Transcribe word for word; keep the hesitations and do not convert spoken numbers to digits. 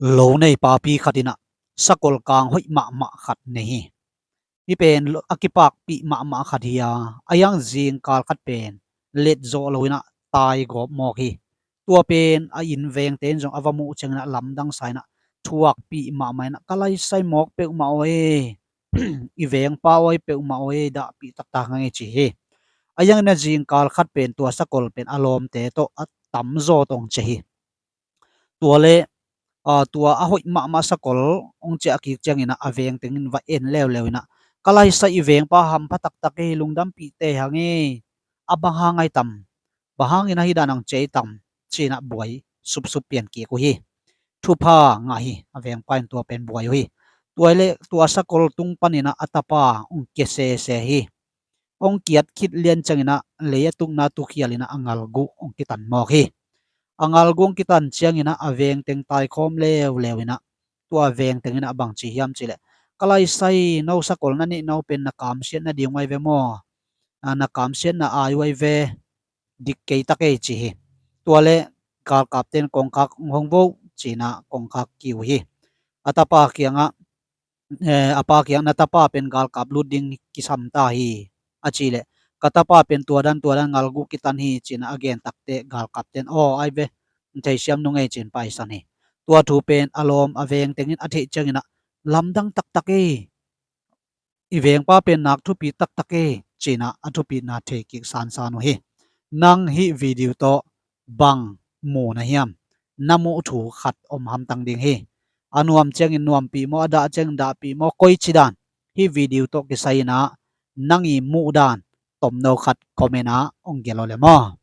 Lo nei papi khat in ah sakol kang hoih mahmah khat nei hi. Hih pen a kipakpih mahmah khat hi a, a hiang zingkal khat pen letzawh lo in ah tai gawp mawk hi. Tua pen a inn vengte in zong a va muh ciangin ah lamdang sa in ah thuakpih mahmah in ah, "Ka laisai mawk peuhmah aw e, i vengpa aw e, peuhmah aw e, dahpih taktak hang e," ci hi. A hiangin ah zingkal khat pen tua sakol pen a lawmte tawh a tamzaw tawh hong ciah hi. Tua le tua a hoih mahmah sakol hong ciah kik ciangin ah a veng teng in va en leuleu in ah, "Ka laisai, i vengpa hampha taktak e, lungdampih tei hang e, a bang hang ai tam, bang hangin ah hih dan hong ciah i tam?" ci in ah buai supsup pian kik uh hi. Thupha ngah hi, a vengpa in tua pen buai uh hi. Tua le tua sakol tung panin ah a tapa hong kia sese hi. Hong kiat khit lian ciangin ah lei a tukna tukhial in ah a ngalguh hong kitan mawk hi. A ngalguh hong kitan ciangin ah a veng teng taikhawm leuleu in ah tua veng teng in ah bang ci hiam cih leh, "Ka laisai, no sakol na neihna uh pen na kamsiat nading uh ai ve maw? Na kamsiatna ai uh ai ve, dik kei ta kei," ci hi. Tua le galkapte in, "Kongkhak hong hong vo," ci in ah kongkhak kiu hi. A tapa kiangah, eh, a pa kiang, "Na tapa pen galkap lut ding kisam ta hi," a cih leh, "Ka tapa pen tua dan tua dan ngalguh kitan hi," ci in ah a gen takteh galkapte in, "Aw, ai ve, theisiam nung ei," ci in paisan hi. Tua thu pen a lawm a veng teng in a theih ciangin ah, "Lamdang taktak e, i vengpa pen nak thupi taktak e," ci in ah a thupina thei kik sansan uh hi. Nang hih video tawh bang mu na hiam? Na muh thu khat om hamtang ding hi. A nuam ciangin nuampih maw, a dah ciangin dahpih maw, koici dan? Hih video tawh kisai in ah nang i muh dan tomno khat comment ah hong gelh aw le maw.